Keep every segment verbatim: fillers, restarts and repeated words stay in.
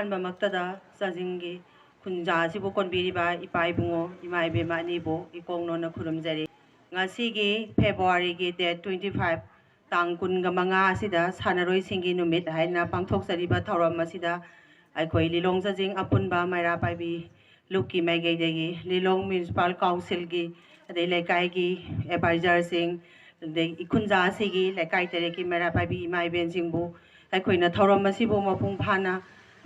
ꯑꯍꯥꯟꯕꯃꯛꯇꯗ ꯆꯥꯖꯤꯡꯒꯤ ꯈꯨꯟꯖꯥ ꯑꯁꯤꯕꯨ ꯀꯣꯟꯕꯤꯔꯤꯕ ꯏꯄꯥ ꯏꯕꯨꯡꯉꯣ, ꯏꯃꯥ ꯏꯕꯦꯝꯃ ꯑꯅꯤꯕꯨ ꯏꯀꯣꯛ ꯅꯣꯟꯅ ꯈꯨꯔꯨꯝꯖꯔꯤ꯫ ꯉꯁꯤꯒꯤ February ꯒꯤ date twenty five, ꯇꯥꯡ ꯀꯨꯟꯒ ꯃꯉꯥ ꯑꯁꯤꯗ ꯁꯥꯟꯅꯔꯣꯏꯁꯤꯡꯒꯤ ꯅꯨꯃꯤꯠ ꯍꯥꯏꯅ ꯄꯥꯡꯊꯣꯛꯆꯔꯤꯕ ꯊꯧꯔꯝ ꯑꯁꯤꯗ ꯑꯩꯈꯣꯏ ꯂꯤꯂꯣꯡ ꯆꯥꯖꯤꯡ ꯑꯄꯨꯟꯕ ꯃꯩꯔꯥ ꯄꯥꯏꯕꯤ ꯂꯨꯞꯀꯤ ꯃꯥꯏꯀꯩꯗꯒꯤ ꯂꯤꯂꯣꯡ Municipal Council ꯒꯤ, ꯑꯗꯩ ꯂꯩꯀꯥꯏꯒꯤ advisor ꯁꯤꯡ, ꯑꯗꯩ ꯈꯨꯟꯖꯥ ꯑꯁꯤꯒꯤ ꯂꯩꯀꯥꯏ ꯇꯔꯦꯠꯀꯤ ꯃꯩꯔꯥ ꯄꯥꯏꯕꯤ ꯏꯃꯥ ꯏꯕꯦꯟꯁꯤꯡꯕꯨ ꯑꯩꯈꯣꯏꯅ ꯊꯧꯔꯝ ꯑꯁꯤꯕꯨ ꯃꯄꯨꯡ ꯐꯥꯅ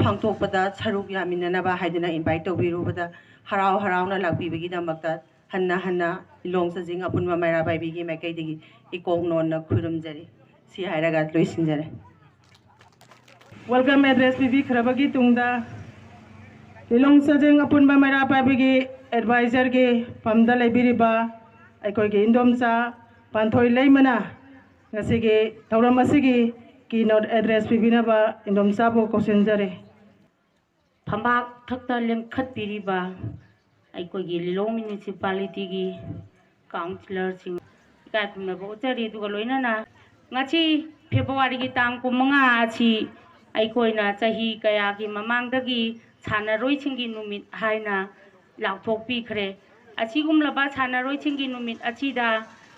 ꯄꯥꯡꯊꯣꯛꯄꯗ ꯁꯔꯨꯛ ꯌꯥꯃꯤꯟꯅꯅꯕ ꯍꯥꯏꯗꯨꯅ invite ꯇꯧꯕꯤꯔꯨꯕꯗ ꯍꯔꯥꯎ ꯍꯔꯥꯎꯅ ꯂꯥꯛꯄꯤꯕꯒꯤꯗꯃꯛꯇ ꯍꯟꯅ ꯍꯟꯅ ꯂꯤꯂꯣꯡ ꯆꯥꯖꯤꯡ ꯑꯄꯨꯟꯕ ꯃꯩꯔꯥ ꯄꯥꯏꯕꯤꯒꯤ ꯃꯥꯏꯀꯩꯗꯒꯤ ꯏꯀꯣꯛ ꯅꯣꯟꯅ ꯈꯨꯔꯨꯝꯖꯔꯤ꯫ ꯁꯤ ꯍꯥꯏꯔꯒ ꯂꯣꯏꯁꯤꯟꯖꯔꯦ꯫ Welcome address ꯄꯤꯕꯤꯈ꯭ꯔꯕꯒꯤ ꯇꯨꯡꯗ ꯂꯤꯂꯣꯡ ꯆꯥꯖꯤꯡ ꯑꯄꯨꯟꯕ ꯃꯩꯔꯥ ꯄꯥꯏꯕꯤꯒꯤ advisor ꯒꯤ ꯐꯝꯗ ꯂꯩꯕꯤꯔꯤꯕ ꯑꯩꯈꯣꯏꯒꯤ ꯏꯟꯗꯣꯝꯆꯥ ꯄꯥꯟꯊꯣꯏ ꯂꯩꯃꯅ ꯉꯁꯤꯒꯤ ꯊꯧꯔꯝ ꯑꯁꯤꯒꯤ keynote address ꯄꯤꯕꯤꯅꯕ ꯏꯟꯗꯣꯝꯆꯥꯕꯨ ꯀꯧꯁꯤꯟꯖꯔꯤ꯫ ꯐꯝꯕꯥꯛ ꯊꯛꯇ ꯂꯦꯡꯈꯠꯄꯤꯔꯤꯕ ꯑꯩꯈꯣꯏꯒꯤ ꯂꯤꯂꯣꯡ Municipality ꯒꯤ councillor ꯁꯤꯡ ꯏꯀꯥꯏ ꯈꯨꯝꯅꯕ ꯎꯠꯆꯔꯤ꯫ ꯑꯗꯨꯒ ꯂꯣꯏꯅꯅ ꯉꯁꯤ February ꯒꯤ ꯇꯥꯡ ꯀꯨꯟꯃꯉꯥ ꯑꯁꯤ ꯑꯩꯈꯣꯏꯅ ꯆꯍꯤ ꯀꯌꯥꯒꯤ ꯃꯃꯥꯡꯗꯒꯤ ꯁꯥꯟꯅꯔꯣꯏꯁꯤꯡꯒꯤ ꯅꯨꯃꯤꯠ ꯍꯥꯏꯅ ꯂꯥꯎꯊꯣꯛꯄꯤꯈ꯭ꯔꯦ꯫ ꯑꯁꯤꯒꯨꯝꯂꯕ ꯁꯥꯟꯅꯔꯣꯏꯁꯤꯡꯒꯤ ꯅꯨꯃꯤꯠ ꯑꯁꯤꯗ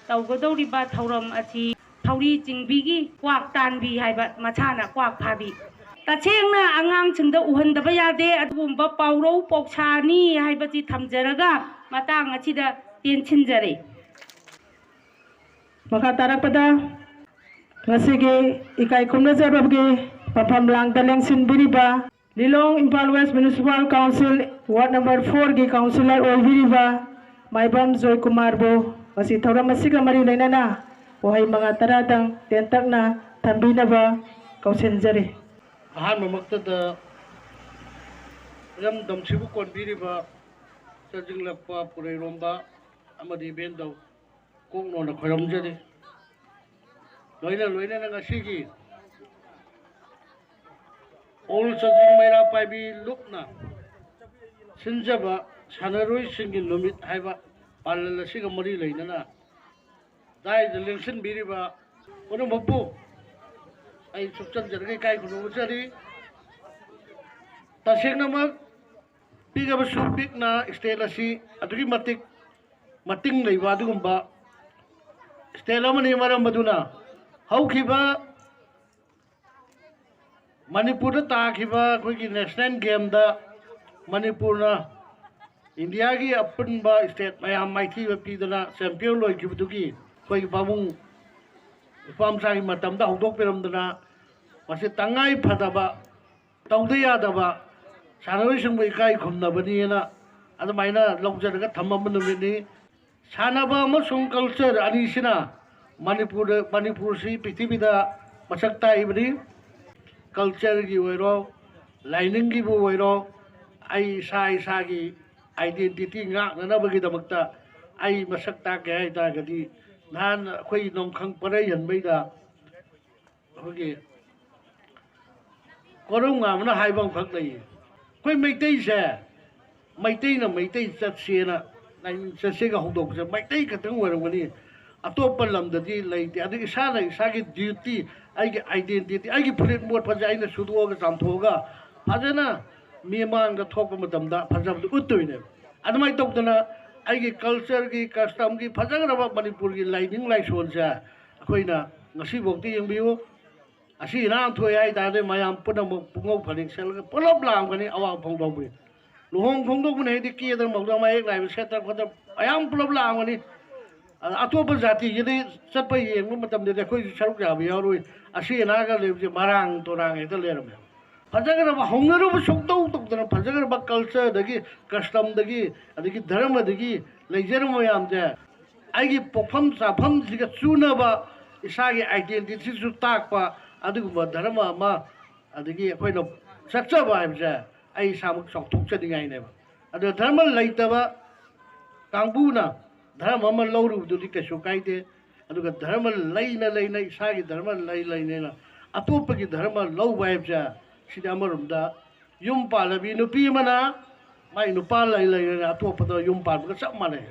ꯇꯧꯒꯗꯧꯔꯤꯕ ꯊꯧꯔꯝ ꯑꯁꯤ ꯊꯧꯔꯤ ꯆꯤꯡꯕꯤꯒꯤ ꯀ꯭ꯋꯥꯛ ꯇꯥꯟꯕꯤ ꯍꯥꯏꯕ ꯃꯁꯥꯟꯅ ꯀ꯭ꯋꯥꯛ ꯐꯥꯕꯤ꯫ ꯇꯁꯦꯡꯅ ꯑꯉꯥꯡꯁꯤꯡꯗ ꯎꯍꯟꯗꯕ ꯌꯥꯗꯦ ꯑꯗꯨꯒꯨꯝꯕ ꯄꯥꯎꯔꯧ ꯄꯥꯎꯁꯥꯅꯤ ꯍꯥꯏꯕꯁꯤ ꯊꯝꯖꯔꯒ ꯃꯇꯥꯡ ꯑꯁꯤꯗ ꯇꯦꯟꯁꯤꯟꯖꯔꯦ꯫ ꯃꯈꯥ ꯇꯥꯔꯛꯄꯗ ꯉꯁꯤꯒꯤ ꯏꯀꯥꯏ ꯈꯨꯝꯅꯖꯕꯒꯤ ꯃꯐꯝ ꯂꯥꯡꯗ ꯂꯦꯡꯁꯤꯟꯕꯤꯔꯤꯕ ꯂꯤꯂꯣꯡ Imphal West Municipal Council Ward number four ꯒꯤ councillor ꯑꯣꯏꯕꯤꯔꯤꯕ ꯃꯥꯏꯕꯝ ꯖꯣꯏꯀꯨꯃꯥꯔꯕꯨ ꯉꯁꯤ ꯊꯧꯔꯝ ꯑꯁꯤꯒ ꯃꯔꯤ ꯂꯩꯅꯅ ꯋꯥꯍꯩ ꯃꯉꯥ ꯇꯔꯥꯗꯪ ꯇꯦꯟꯇꯛꯅ ꯊꯝꯕꯤꯅꯕ ꯀꯧꯁꯤꯟꯖꯔꯤ꯫ ꯑꯍꯥꯟꯕꯃꯛꯇꯗ ꯏꯔꯝꯗꯝꯁꯤꯕꯨ ꯀꯣꯟꯕꯤꯔꯤꯕ ꯆꯥꯖꯤꯡꯂꯛꯄ ꯄꯨꯔꯩꯔꯣꯝꯕ ꯑꯃꯗꯤ ꯏꯕꯦꯟꯗꯧ ꯀꯣꯛ ꯅꯣꯟꯅ ꯈꯣꯏꯔꯝꯖꯔꯤ꯫ ꯂꯣꯏꯅ ꯂꯣꯏꯅꯅ ꯉꯁꯤꯒꯤ All ꯆꯥꯖꯤꯡ ꯃꯩꯔꯥ ꯄꯥꯏꯕꯤ ꯂꯨꯞꯅ ꯁꯤꯟꯖꯕ ꯁꯥꯟꯅꯔꯣꯏꯁꯤꯡꯒꯤ ꯅꯨꯃꯤꯠ ꯍꯥꯏꯕ ꯄꯥꯂꯟ ꯑꯁꯤꯒ ꯃꯔꯤ ꯂꯩꯅꯅ ꯗꯥꯏꯗ ꯂꯦꯡꯁꯤꯟꯕꯤꯔꯤꯕ ꯄꯨꯝꯅꯃꯛꯄꯨ ꯑꯩ ꯁꯨꯞꯆꯟꯖꯔꯒ ꯏꯀꯥꯏ ꯈꯨꯝꯅꯕ ꯎꯠꯆꯔꯤ꯫ ꯇꯁꯦꯡꯅꯃꯛ ꯄꯤꯛꯑꯕꯁꯨ ꯄꯤꯛꯅ state ꯑꯁꯤ ꯑꯗꯨꯛꯀꯤ ꯃꯇꯤꯛ ꯃꯇꯤꯡ ꯂꯩꯕ ꯑꯗꯨꯒꯨꯝꯕ state ꯑꯃꯅꯤ꯫ ꯃꯔꯝ ꯑꯗꯨꯅ ꯍꯧꯈꯤꯕ ꯃꯅꯤꯄꯨꯔꯗ ꯇꯥꯈꯤꯕ ꯑꯩꯈꯣꯏꯒꯤ national gameꯗ ꯃꯅꯤꯄꯨꯔꯅ ꯏꯟꯗꯤꯌꯥꯒꯤ ꯑꯄꯨꯟꯕ state ꯃꯌꯥꯝ ꯃꯥꯏꯊꯤꯕ ꯄꯤꯗꯅ champion ꯑꯣꯏꯈꯤꯕꯗꯨꯒꯤ ꯑꯩꯈꯣꯏꯒꯤ ꯄꯥꯕꯨꯡ ꯅꯨꯄꯥ ꯃꯆꯥꯒꯤ ꯃꯇꯝꯗ ꯍꯧꯗꯣꯛꯄꯤꯔꯝꯗꯅ ꯃꯁꯤ ꯇꯉꯥꯏ ꯐꯗꯕ, ꯇꯧꯗ ꯌꯥꯗꯕ, ꯁꯥꯟꯅꯔꯣꯏꯁꯤꯡꯕꯨ ꯏꯀꯥꯏ ꯈꯨꯝꯅꯕꯅꯤꯅ ꯑꯗꯨꯃꯥꯏꯅ ꯂꯧꯖꯔꯒ ꯊꯝꯃꯝꯕ ꯅꯨꯃꯤꯠꯅꯤ꯫ ꯁꯥꯟꯅꯕ ꯑꯃꯁꯨꯡ culture ꯑꯅꯤꯁꯤꯅ ꯃꯅꯤꯄꯨꯔꯗ, ꯃꯅꯤꯄꯨꯔꯁꯤ ꯄ꯭ꯔꯤꯊꯤꯕꯤꯗ ꯃꯁꯛ ꯇꯥꯛꯏꯕꯅꯤ꯫ Cultureꯒꯤ ꯑꯣꯏꯔꯣ, ꯂꯥꯏꯅꯤꯡꯒꯤꯕꯨ ꯑꯣꯏꯔꯣ, ꯑꯩ ꯏꯁꯥ ꯏꯁꯥꯒꯤ identity ꯉꯥꯛꯅꯅꯕꯒꯤꯗꯃꯛꯇ ꯑꯩ ꯃꯁꯛ ꯇꯥꯛꯀꯦ ꯍꯥꯏ ꯇꯥꯔꯒꯗꯤ, ꯅꯍꯥꯟ ꯑꯩꯈꯣꯏ ꯅꯣꯡꯈꯪ ꯄꯔꯩ ꯍꯟꯕꯩꯗ ꯑꯩꯈꯣꯏꯒꯤ ꯀꯣꯔꯧꯉꯥꯕꯅ ꯍꯥꯏꯕ ꯑꯃꯈꯛ ꯂꯩꯌꯦ, ꯑꯩꯈꯣꯏ ꯃꯩꯇꯩꯁꯦ, ꯃꯩꯇꯩꯅ ꯃꯩꯇꯩ ꯆꯠꯁꯦꯅ, ꯂꯥꯏꯅꯤꯡ ꯆꯠꯁꯦꯒ ꯍꯧꯗꯣꯛꯄꯁꯦ ꯃꯩꯇꯩ ꯈꯛꯇꯪ ꯑꯣꯏꯔꯝꯒꯅꯤ, ꯑꯇꯣꯞꯄ ꯂꯝꯗꯗꯤ ꯂꯩꯇꯦ꯫ ꯑꯗꯨ ꯏꯁꯥꯅ ꯏꯁꯥꯒꯤ duty, ꯑꯩꯒꯤ identity, ꯑꯩꯒꯤ ꯐꯨꯔꯤꯠ ꯃꯣꯠꯄꯁꯦ ꯑꯩꯅ ꯁꯨꯗꯣꯛꯑꯒ ꯆꯥꯝꯊꯣꯛꯑꯒ ꯐꯖꯅ ꯃꯤꯃꯥꯡꯗ ꯊꯣꯛꯄ ꯃꯇꯝꯗ ꯐꯖꯕꯗꯨ ꯎꯠꯇꯣꯏꯅꯦꯕ꯫ ꯑꯗꯨꯃꯥꯏꯅ ꯇꯧꯗꯅ ꯑꯩꯒꯤ cultureꯒꯤ, customꯒꯤ ꯐꯖꯈ꯭ꯔꯕ ꯃꯅꯤꯄꯨꯔꯒꯤ ꯂꯥꯏꯅꯤꯡ ꯂꯥꯏꯁꯣꯟꯁꯦ ꯑꯩꯈꯣꯏꯅ ꯉꯁꯤꯐꯥꯎꯗ ꯌꯦꯡꯕꯤꯌꯨ꯫ ꯑꯁꯤ ꯏꯔꯥꯡ ꯊꯣꯛꯑꯦ ꯍꯥꯏ ꯇꯥꯔꯗꯤ ꯃꯌꯥꯝ ꯄꯨꯝꯅꯃꯛ ꯄꯨꯡꯉꯧ ꯐꯅꯦꯛ ꯁꯦꯠꯂꯒ ꯄꯨꯂꯞ ꯂꯥꯛꯑꯝꯒꯅꯤ, ꯑꯋꯥ ꯐꯣꯡꯗꯣꯛꯄꯒꯤ꯫ ꯂꯨꯍꯣꯡ ꯈꯣꯡꯗꯣꯛꯄꯅ ꯍꯥꯏꯗꯤ ꯀꯦꯗꯅ ꯃꯧꯗꯅ ꯃꯌꯦꯛ ꯅꯥꯏꯕ ꯁꯦꯠꯇꯅ ꯈꯣꯠꯇꯅ ꯃꯌꯥꯝ ꯄꯨꯂꯞ ꯂꯥꯛꯑꯝꯒꯅꯤ꯫ ꯑꯗ ꯑꯇꯣꯞꯄ ꯖꯥꯇꯤꯒꯤꯗꯤ ꯆꯠꯄ ꯌꯦꯡꯕ ꯃꯇꯝꯗꯗꯤ ꯑꯩꯈꯣꯏꯁꯨ ꯁꯔꯨꯛ ꯌꯥꯕ ꯌꯥꯎꯔꯣꯏ꯫ ꯑꯁꯤ ꯑꯅꯥꯒ ꯂꯩꯕꯁꯦ ꯃꯔꯥꯡ ꯇꯨꯔꯥꯡ ꯍꯦꯛꯇ ꯂꯩꯔꯝꯃꯦ꯫ ꯐꯖꯈ꯭ꯔꯕ, ꯍꯧꯅꯔꯨꯕ ꯁꯨꯡꯇꯧ ꯇꯧꯗꯅ ꯐꯖꯈ꯭ꯔꯕ cultureꯗꯒꯤ, customꯗꯒꯤ, ꯑꯗꯒꯤ ꯙꯔꯃꯗꯒꯤ ꯂꯩꯖꯔꯝꯕ ꯃꯌꯥꯝꯁꯦ ꯑꯩꯒꯤ ꯄꯣꯛꯐꯝ ꯆꯥꯐꯝꯁꯤꯒ ꯆꯨꯅꯕ, ꯏꯁꯥꯒꯤ identityꯁꯨ ꯇꯥꯛꯄ ꯑꯗꯨꯒꯨꯝꯕ ꯙꯔꯃ ꯑꯃ, ꯑꯗꯒꯤ ꯑꯩꯈꯣꯏꯅ ꯆꯠꯆꯕ ꯍꯥꯏꯕꯁꯦ ꯑꯩ ꯏꯁꯥꯃꯛ ꯆꯥꯎꯊꯣꯛꯆꯅꯤꯡꯉꯥꯏꯅꯦꯕ꯫ ꯑꯗꯣ ꯙꯔꯃ ꯂꯩꯇꯕ ꯀꯥꯡꯕꯨꯅ ꯙꯔꯃ ꯑꯃ ꯂꯧꯔꯨꯕꯗꯨꯗꯤ ꯀꯩꯁꯨ ꯀꯥꯏꯗꯦ꯫ ꯑꯗꯨꯒ ꯙꯔꯃ ꯂꯩꯅ ꯂꯩꯅ, ꯏꯁꯥꯒꯤ ꯙꯔꯃ ꯂꯩ ꯂꯩꯅ ꯑꯇꯣꯞꯄꯒꯤ ꯙꯔꯃ ꯂꯧꯕ ꯍꯥꯏꯕꯁꯦ, ꯁꯤꯗꯤ ꯑꯃꯔꯣꯝꯗ ꯌꯨꯝ ꯄꯥꯜꯂꯕꯤ ꯅꯨꯄꯤ ꯑꯃꯅ ꯃꯥꯏ ꯅꯨꯄꯥ ꯂꯩ ꯂꯩꯅ ꯑꯇꯣꯞꯄꯗ ꯌꯨꯝ ꯄꯥꯟꯕꯒ ꯆꯞ ꯃꯥꯟꯅꯩ꯫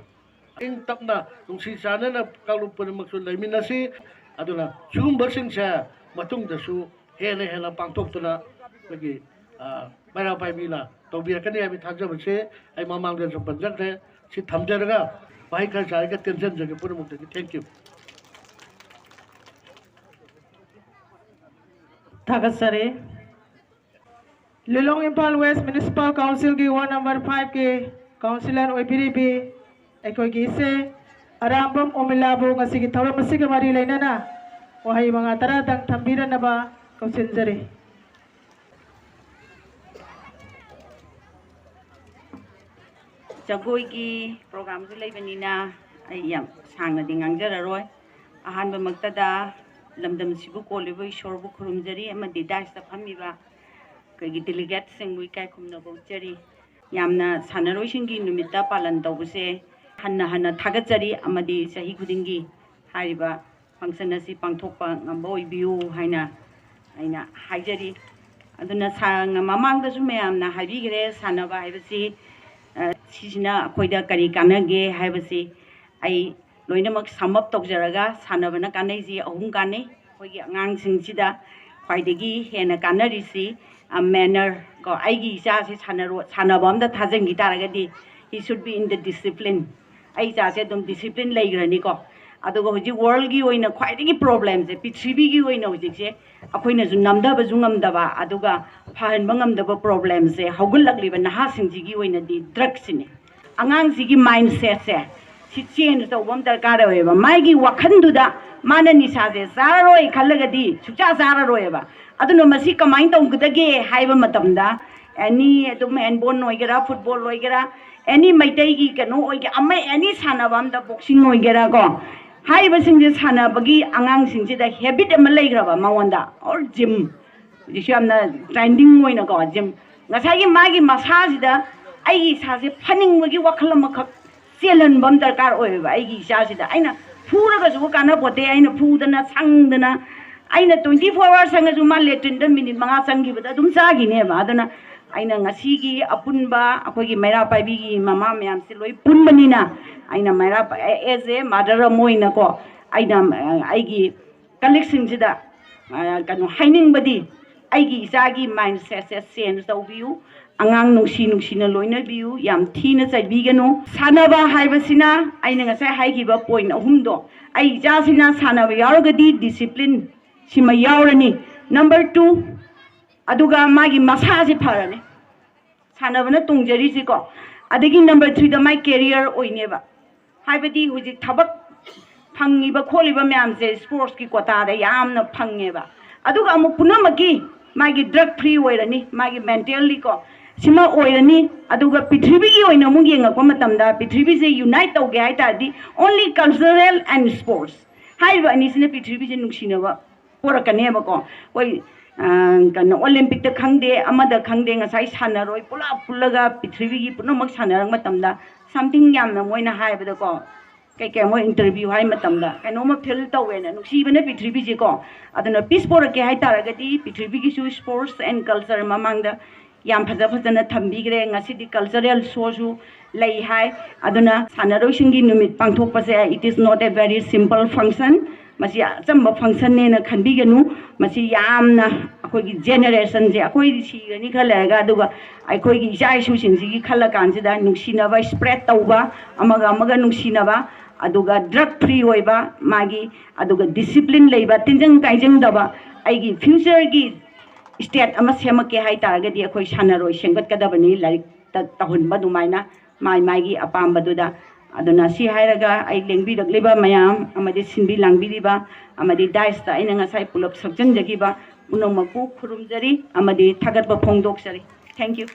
ꯏꯪ ꯇꯞꯅ, ꯅꯨꯡꯁꯤ ꯆꯥꯟꯅꯅ ꯀꯥꯡꯂꯨꯞ ꯄꯨꯝꯅꯃꯛꯁꯨ ꯂꯩꯃꯤꯟꯅꯁꯤ꯫ ꯑꯗꯨꯅ ꯁꯤꯒꯨꯝꯕꯁꯤꯡꯁꯦ ꯃꯇꯨꯡꯗꯁꯨ ꯍꯦꯟꯅ ꯍꯦꯟꯅ ꯄꯥꯡꯊꯣꯛꯇꯨꯅ ꯑꯩꯈꯣꯏꯒꯤ ꯃꯩꯔꯥ ꯄꯥꯏꯕꯤꯅ ꯇꯧꯕꯤꯔꯛꯀꯅꯤ ꯍꯥꯏꯕꯒꯤ ꯊꯥꯖꯕꯁꯦ ꯑꯩ ꯃꯃꯥꯡꯗꯁꯨ ꯄꯟꯖꯈ꯭ꯔꯦ꯫ ꯁꯤ ꯊꯝꯖꯔꯒ ꯋꯥꯍꯩ ꯈꯔ ꯁꯥꯔꯒ ꯇꯦꯟꯁꯤꯟꯖꯒꯦ ꯄꯨꯝꯅꯃꯛꯇꯒꯤ꯫ Thank you꯫ ꯊꯥꯒꯠꯆꯔꯤ꯫ ꯂꯤꯂꯣꯡ ꯏꯝꯐꯥꯜ ꯋꯦꯁ ꯃ꯭ꯌꯨꯅꯤꯁꯤꯄꯥꯜ ꯀꯥꯎꯟꯁꯤꯜꯒꯤ ꯋꯥꯔꯗ ꯅꯝꯕꯔ ꯐꯥꯏꯚꯀꯤ ꯀꯥꯎꯟꯁꯤꯂꯔ ꯑꯣꯏꯕꯤꯔꯤꯕꯤ ꯑꯩꯈꯣꯏꯒꯤ ꯏꯆꯦ ꯑꯔꯥꯝꯕꯝ ꯑꯣꯃꯤꯂꯥꯕꯨ ꯉꯁꯤꯒꯤ ꯊꯧꯔꯝ ꯑꯁꯤꯒ ꯃꯔꯤ ꯂꯩꯅꯅ ꯋꯥꯍꯩ ꯃꯉꯥ ꯇꯔꯥꯗꯪ ꯊꯝꯕꯤꯔꯅꯕ ꯀꯧꯁꯤꯟꯖꯔꯤ꯫ ꯖꯒꯣꯏꯒꯤ ꯄ꯭ꯔꯣꯒ꯭ꯔꯥꯝꯁꯨ ꯂꯩꯕꯅꯤꯅ ꯑꯩ ꯌꯥꯝ ꯁꯥꯡꯅꯗꯤ ꯉꯥꯡꯖꯔꯔꯣꯏ꯫ ꯑꯍꯥꯟꯕꯃꯛꯇꯗ ꯂꯝꯗꯝꯁꯤꯕꯨ ꯀꯣꯜꯂꯤꯕ ꯏꯁꯣꯔꯕꯨ ꯈꯨꯔꯨꯝꯖꯔꯤ ꯑꯃꯗꯤ ꯗꯥꯏꯁꯇ ꯐꯝꯃꯤꯕ ꯑꯩꯈꯣꯏꯒꯤ ꯗꯦꯂꯤꯒꯦꯠꯁꯤꯡꯕꯨ ꯏꯀꯥꯏ ꯈꯨꯝꯅꯕ ꯎꯠꯆꯔꯤ꯫ ꯌꯥꯝꯅ ꯁꯥꯟꯅꯔꯣꯏꯁꯤꯡꯒꯤ ꯅꯨꯃꯤꯠꯇ ꯄꯥꯂꯟ ꯇꯧꯕꯁꯦ ꯍꯟꯅ ꯍꯟꯅ ꯊꯥꯒꯠꯆꯔꯤ ꯑꯃꯗꯤ ꯆꯍꯤ ꯈꯨꯗꯤꯡꯒꯤ ꯍꯥꯏꯔꯤꯕ ꯐꯪꯁꯟ ꯑꯁꯤ ꯄꯥꯡꯊꯣꯛꯄ ꯉꯝꯕ ꯑꯣꯏꯕꯤꯌꯨ ꯍꯥꯏꯅ ꯑꯩꯅ ꯍꯥꯏꯖꯔꯤ꯫ ꯑꯗꯨꯅ ꯁꯥ-, ꯃꯃꯥꯡꯗꯁꯨ ꯃꯌꯥꯝꯅ ꯍꯥꯏꯕꯤꯈ꯭ꯔꯦ, ꯁꯥꯟꯅꯕ ꯍꯥꯏꯕꯁꯤ, ꯑ, ꯁꯤꯁꯤꯅ ꯑꯩꯈꯣꯏꯗ ꯀꯔꯤ ꯀꯥꯟꯅꯒꯦ ꯍꯥꯏꯕꯁꯤ ꯑꯩ ꯂꯣꯏꯅꯃꯛ sum up ꯇꯧꯖꯔꯒ, ꯁꯥꯟꯅꯕꯅ ꯀꯥꯟꯅꯩꯁꯤ ꯑꯍꯨꯝ ꯀꯥꯟꯅꯩ꯫ ꯑꯩꯈꯣꯏꯒꯤ ꯑꯉꯥꯡꯁꯤꯡꯁꯤꯗ ꯈ꯭ꯋꯥꯏꯗꯒꯤ ꯍꯦꯟꯅ ꯀꯥꯟꯅꯔꯤꯁꯤ, ꯑ, manner ꯀꯣ, ꯑꯩꯒꯤ ꯏꯆꯥꯁꯤ ꯁꯥꯟꯅꯔꯣ-, ꯁꯥꯟꯅꯕ ꯑꯝꯗ ꯊꯥꯖꯤꯟꯈꯤ ꯇꯥꯔꯒꯗꯤ, he should be in the discipline꯫ ꯑꯩ ꯏꯆꯥꯁꯦ ꯑꯗꯨꯝ discipline ꯂꯩꯈ꯭ꯔꯅꯤꯀꯣ꯫ ꯑꯗꯨꯒ ꯍꯧꯖꯤꯛ worldꯒꯤ ꯑꯣꯏꯅ ꯈ꯭ꯋꯥꯏꯗꯒꯤ problemꯁꯦ, ꯄ꯭ꯔꯤꯊꯤꯕꯤꯒꯤ ꯑꯣꯏꯅ ꯍꯧꯖꯤꯛꯁꯦ ꯑꯩꯈꯣꯏꯅꯁꯨ ꯅꯝꯊꯕꯁꯨ ꯉꯝꯗꯕ, ꯑꯗꯨꯒ ꯐꯍꯟꯕ ꯉꯝꯗꯕ problemꯁꯦ ꯍꯧꯒꯠꯂꯛꯂꯤꯕ ꯅꯍꯥꯁꯤꯡꯁꯤꯒꯤ ꯑꯣꯏꯅꯗꯤ drugsꯁꯤꯅꯦ꯫ ꯑꯉꯥꯡꯁꯤꯒꯤ mindsetꯁꯦ ꯁꯤ change ꯇꯧꯕ ꯑꯃ ꯗꯔꯀꯥꯔ ꯑꯣꯏꯌꯦꯕ꯫ ꯃꯥꯒꯤ ꯋꯥꯈꯜꯗꯨꯗ ꯃꯥꯅ ꯅꯤꯁꯥꯁꯦ ꯆꯥꯔꯔꯣꯏ ꯈꯜꯂꯒꯗꯤ ꯁꯨꯡꯆꯥ ꯆꯥꯔꯔꯣꯏꯌꯦꯕ꯫ ꯑꯗꯨꯅ ꯃꯁꯤ ꯀꯃꯥꯏꯅ ꯇꯧꯒꯗꯒꯦ ꯍꯥꯏꯕ ꯃꯇꯝꯗ, any ꯑꯗꯨꯝ handball ꯑꯣꯏꯒꯦꯔꯥ, football ꯑꯣꯏꯒꯦꯔꯥ, any ꯃꯩꯇꯩꯒꯤ ꯀꯩꯅꯣ ꯑꯣꯏꯒꯦ, ꯑꯃ any ꯁꯥꯟꯅꯕ ꯑꯝꯗ, boxing ꯑꯣꯏꯒꯦꯔꯥ ꯀꯣ, ꯍꯥꯏꯔꯤꯕꯁꯤꯡꯁꯦ ꯁꯥꯟꯅꯕꯒꯤ ꯑꯉꯥꯡꯁꯤꯡꯁꯤꯗ habit ꯑꯃ ꯂꯩꯈ꯭ꯔꯕ ꯃꯉꯣꯟꯗ, or gym, ꯍꯧꯖꯤꯛꯁꯨ ꯌꯥꯝꯅ trending ꯑꯣꯏꯅꯀꯣ, gym, ꯉꯁꯥꯏꯒꯤ ꯃꯥꯒꯤ ꯃꯁꯥꯁꯤꯗ ꯑꯩꯒꯤ ꯏꯁꯥꯁꯦ ꯐꯅꯤꯡꯕꯒꯤ ꯋꯥꯈꯜ ꯑꯃꯈꯛ ꯆꯦꯜꯍꯟꯕ ꯑꯃ ꯗꯔꯀꯥꯔ ꯑꯣꯏꯌꯦꯕ꯫ ꯑꯩꯒꯤ ꯏꯆꯥꯁꯤꯗ ꯑꯩꯅ ꯐꯨꯔꯒꯁꯨ ꯀꯥꯟꯅꯄꯣꯠꯇꯦ, ꯑꯩꯅ ꯐꯨꯗꯅ ꯁꯪꯗꯅ, ꯑꯩꯅ twenty four hours ꯁꯪꯉꯁꯨ ꯃꯥ latrineꯗ minute ꯃꯉꯥ ꯆꯪꯈꯤꯕꯗ ꯑꯗꯨꯝ ꯆꯥꯈꯤꯅꯦꯕ꯫ ꯑꯗꯨꯅ ꯑꯩꯅ ꯉꯁꯤꯒꯤ ꯑꯄꯨꯟꯕ ꯑꯩꯈꯣꯏꯒꯤ ꯃꯩꯔꯥ ꯄꯥꯏꯕꯤꯒꯤ ꯃꯃꯥ ꯃꯌꯥꯝꯁꯦ ꯂꯣꯏ ꯄꯨꯟꯕꯅꯤꯅ, ꯑꯩꯅ ꯃꯩꯔꯥ ꯄꯥꯏ-, as a mother ꯑꯃ ꯑꯣꯏꯅꯀꯣ, ꯑꯩꯅ, ꯑ, ꯑꯩꯒꯤ colleagueꯁꯤꯡꯁꯤꯗ, ꯑ, ꯀꯩꯅꯣ ꯍꯥꯏꯅꯤꯡꯕꯗꯤ, ꯑꯩꯒꯤ ꯏꯆꯥꯒꯤ ꯃꯥꯏꯟꯁꯦꯠꯁꯦ ꯆꯦꯟꯖ ꯇꯧꯕꯤꯌꯨ꯫ ꯑꯉꯥꯡ ꯅꯨꯡꯁꯤ ꯅꯨꯡꯁꯤꯅ ꯂꯣꯏꯅꯕꯤꯌꯨ, ꯌꯥꯝ ꯊꯤꯅ ꯆꯩꯕꯤꯒꯅꯨ꯫ ꯁꯥꯟꯅꯕ ꯍꯥꯏꯕꯁꯤꯅ ꯑꯩꯅ ꯉꯁꯥꯏ ꯍꯥꯏꯈꯤꯕ ꯄꯣꯏꯟ ꯑꯍꯨꯝꯗꯣ, ꯑꯩ ꯏꯆꯥꯁꯤꯅ ꯁꯥꯟꯅꯕ ꯌꯥꯎꯔꯒꯗꯤ ꯗꯤꯁꯤꯄ꯭ꯂꯤꯟ ꯁꯤꯃ ꯌꯥꯎꯔꯅꯤ꯫ ꯅꯝꯕꯔ ꯇꯨ, ꯑꯗꯨꯒ ꯃꯥꯒꯤ ꯃꯁꯥꯁꯤ ꯐꯔꯅꯤ꯫ ꯁꯥꯟꯅꯕꯅ ꯇꯣꯡꯖꯔꯤꯁꯤꯀꯣ꯫ ꯑꯗꯒꯤ ꯅꯝꯕꯔ ꯊ꯭ꯔꯤꯗ ꯃꯥꯏ ꯀꯦꯔꯤꯌꯔ ꯑꯣꯏꯅꯦꯕ꯫ ꯍꯥꯏꯕꯗꯤ ꯍꯧꯖꯤꯛ ꯊꯕꯛ ꯐꯪꯉꯤꯕ ꯈꯣꯠꯂꯤꯕ ꯃꯌꯥꯝꯁꯦ ꯁ꯭ꯄꯣꯔꯠꯁꯀꯤ ꯀꯣꯇꯥꯗ ꯌꯥꯝꯅ ꯐꯪꯉꯦꯕ꯫ ꯑꯗꯨꯒ ꯑꯃꯨꯛ ꯄꯨꯝꯅꯃꯛꯀꯤ ꯃꯥꯒꯤ ꯗ꯭ꯔꯒ ꯐ꯭ꯔꯤ ꯑꯣꯏꯔꯅꯤ, ꯃꯥꯒꯤ ꯃꯦꯟꯇꯦꯜꯂꯤꯀꯣ ꯁꯤꯃ ꯑꯣꯏꯔꯅꯤ꯫ ꯑꯗꯨꯒ ꯄ꯭ꯔꯤꯊꯤꯕꯤꯒꯤ ꯑꯣꯏꯅ ꯑꯃꯨꯛ ꯌꯦꯡꯉꯛꯄ ꯃꯇꯝꯗ ꯄ꯭ꯔꯤꯊꯤꯕꯤꯁꯦ ꯌꯨꯅꯥꯏꯠ ꯇꯧꯒꯦ ꯍꯥꯏ ꯇꯥꯔꯗꯤ only cultural and sports ꯍꯥꯏꯔꯤꯕ ꯑꯅꯤꯁꯤꯅ ꯄ꯭ꯔꯤꯊꯤꯕꯤꯁꯦ ꯅꯨꯡꯁꯤꯅꯕ ꯄꯣꯔꯛꯀꯅꯦꯕꯀꯣ꯫ ꯑꯩꯈꯣꯏ ꯀꯩꯅꯣ ꯑꯣꯂꯦꯝꯄꯤꯛꯇ ꯈꯪꯗꯦ, ꯑꯃꯗ ꯈꯪꯗꯦ, ꯉꯁꯥꯏ ꯁꯥꯟꯅꯔꯣꯏ ꯄꯨꯂꯞ ꯄꯨꯜꯂꯒ ꯄ꯭ꯔꯤꯊꯤꯕꯤꯒꯤ ꯄꯨꯝꯅꯃꯛ ꯁꯥꯟꯅꯔꯛ ꯃꯇꯝꯗ ꯁꯝꯊꯤꯡ ꯌꯥꯝꯅ ꯃꯣꯏꯅ ꯍꯥꯏꯕꯗꯀꯣ, ꯀꯩ ꯀꯩ ꯃꯣꯏ ꯏꯟꯇꯔꯚ꯭ꯌꯨ ꯍꯥꯏ ꯃꯇꯝꯗ ꯀꯩꯅꯣꯝꯃ ꯐꯤꯜ ꯇꯧꯋꯦꯅ, ꯅꯨꯡꯁꯤꯕꯅ ꯄ꯭ꯔꯤꯊꯤꯕꯤꯁꯦꯀꯣ꯫ ꯑꯗꯨꯅ ꯄꯤꯁ ꯄꯣꯔꯛꯀꯦ ꯍꯥꯏ ꯇꯥꯔꯒꯗꯤ ꯄ꯭ꯔꯤꯊꯤꯕꯤꯒꯤꯁꯨ ꯁ꯭ꯄꯣꯔꯠꯁ ꯑꯦꯟ ꯀꯜꯆꯔ ꯃꯃꯥꯡꯗ ꯌꯥꯝ ꯐꯖ ꯐꯖꯅ ꯊꯝꯕꯤꯈ꯭ꯔꯦ꯫ ꯉꯁꯤꯗꯤ ꯀꯜꯆꯔꯦꯜ ꯁꯣꯁꯨ ꯂꯩ ꯍꯥꯏ꯫ ꯑꯗꯨꯅ ꯁꯥꯟꯅꯔꯣꯏꯁꯤꯡꯒꯤ ꯅꯨꯃꯤꯠ ꯄꯥꯡꯊꯣꯛꯄꯁꯦ, it is not a very simple function, ꯃꯁꯤ ꯑꯆꯝꯕ ꯐꯪꯁꯟꯅꯦꯅ ꯈꯟꯕꯤꯒꯅꯨ꯫ ꯃꯁꯤ ꯌꯥꯝꯅ ꯑꯩꯈꯣꯏꯒꯤ ꯖꯦꯅꯦꯔꯦꯁꯟꯁꯦ, ꯑꯩꯈꯣꯏꯗꯤ ꯁꯤꯔꯅꯤ ꯈꯔ ꯂꯩꯔꯒ, ꯑꯗꯨꯒ ꯑꯩꯈꯣꯏꯒꯤ ꯏꯆꯥ ꯏꯁꯨꯁꯤꯡꯁꯤꯒꯤ ꯈꯜꯂ ꯀꯥꯟꯁꯤꯗ ꯅꯨꯡꯁꯤꯅꯕ ꯁ꯭ꯄ꯭ꯔꯦꯗ ꯇꯧꯕ, ꯑꯃꯒ ꯑꯃꯒ ꯅꯨꯡꯁꯤꯅꯕ, ꯑꯗꯨꯒ ꯗ꯭ꯔꯒ ꯐ꯭ꯔꯤ ꯑꯣꯏꯕ ꯃꯥꯒꯤ, ꯑꯗꯨꯒ ꯗꯤꯁꯤꯄ꯭ꯂꯤꯟ ꯂꯩꯕ, ꯇꯤꯟꯖꯪ ꯀꯥꯏꯖꯪꯗꯕ, ꯑꯩꯒꯤ ꯐ꯭ꯌꯨꯆꯔꯒꯤ ꯁ꯭ꯇꯦꯠ ꯑꯃ ꯁꯦꯝꯃꯛꯀꯦ ꯍꯥꯏ ꯇꯥꯔꯒꯗꯤ ꯑꯩꯈꯣꯏ ꯁꯥꯟꯅꯔꯣꯏ ꯁꯦꯝꯒꯠꯀꯗꯕꯅꯤ, ꯂꯥꯏꯔꯤꯛꯇ ꯇꯧꯍꯟꯕ ꯑꯗꯨꯃꯥꯏꯅ ꯃꯥꯏ ꯃꯥꯏꯒꯤ ꯑꯄꯥꯝꯕꯗꯨꯗ꯫ ꯑꯗꯨꯅ ꯁꯤ ꯍꯥꯏꯔꯒ ꯑꯩ ꯂꯦꯡꯕꯤꯔꯛꯂꯤꯕ ꯃꯌꯥꯝ ꯑꯃꯗꯤ ꯁꯤꯟꯕꯤ ꯂꯥꯡꯕꯤꯔꯤꯕ ꯑꯃꯗꯤ ꯗꯥꯏꯁꯇ ꯑꯩꯅ ꯉꯁꯥꯏ ꯄꯨꯂꯞ ꯁꯛꯆꯟꯖꯈꯤꯕ ꯄꯨꯝꯅꯃꯛꯄꯨ ꯈꯨꯔꯨꯝꯖꯔꯤ ꯑꯃꯗꯤ ꯊꯥꯒꯠꯄ ꯐꯣꯡꯗꯣꯛꯆꯔꯤ꯫ Thank you꯫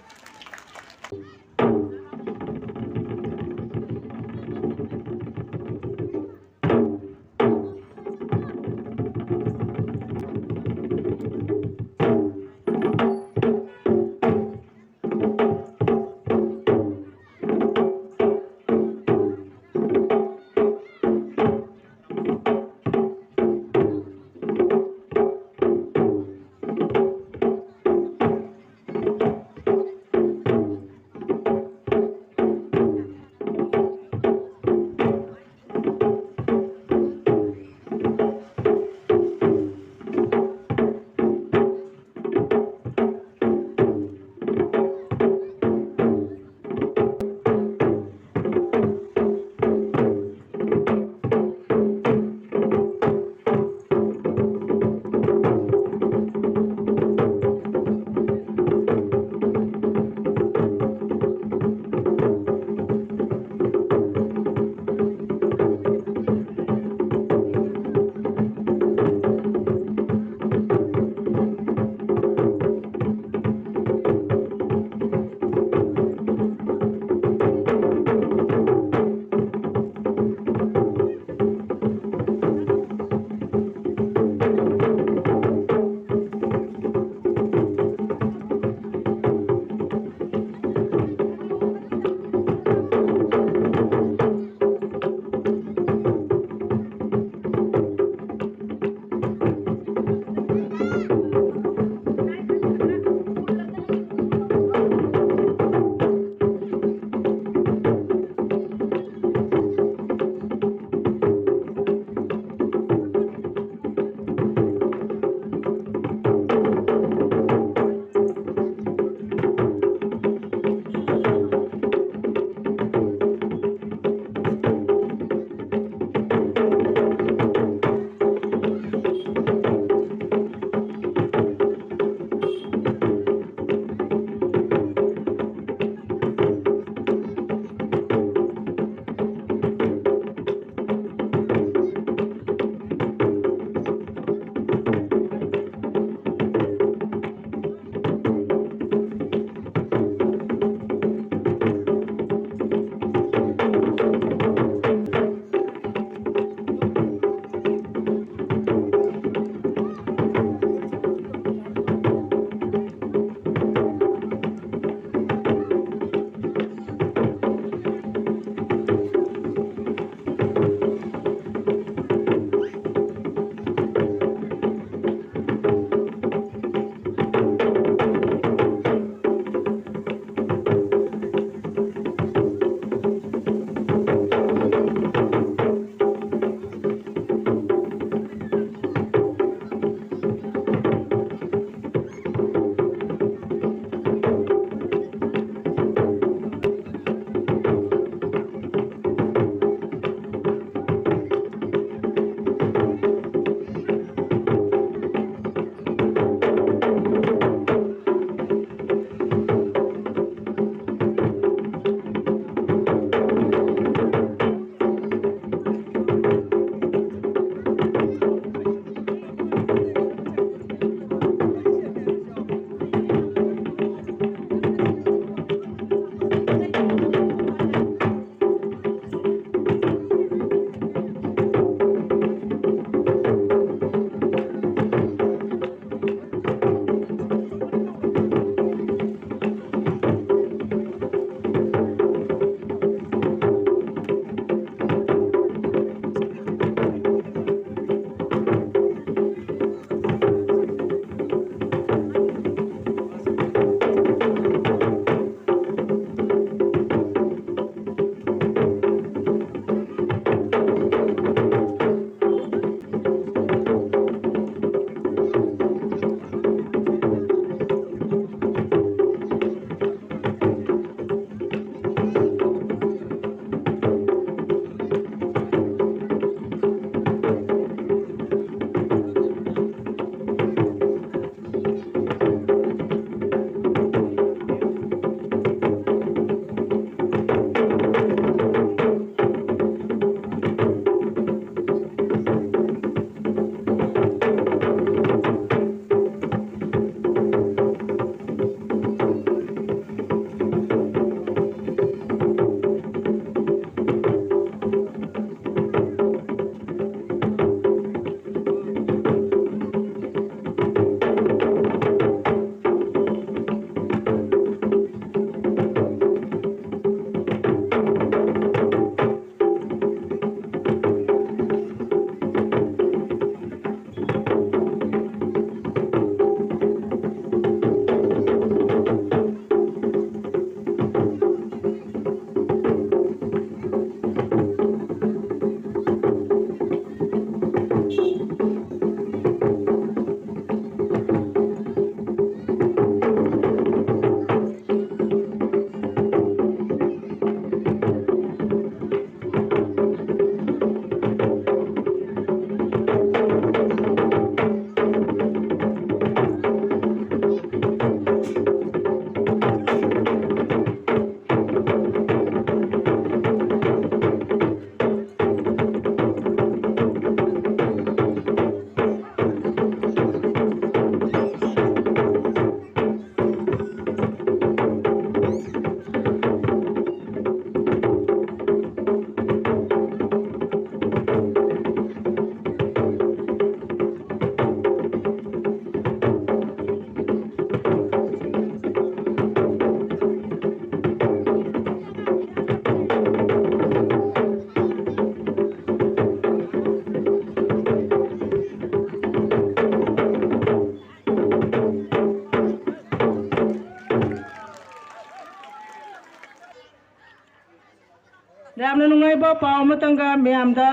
ꯄꯥꯎ ꯑꯃꯇꯪꯒ ꯃꯌꯥꯝꯗ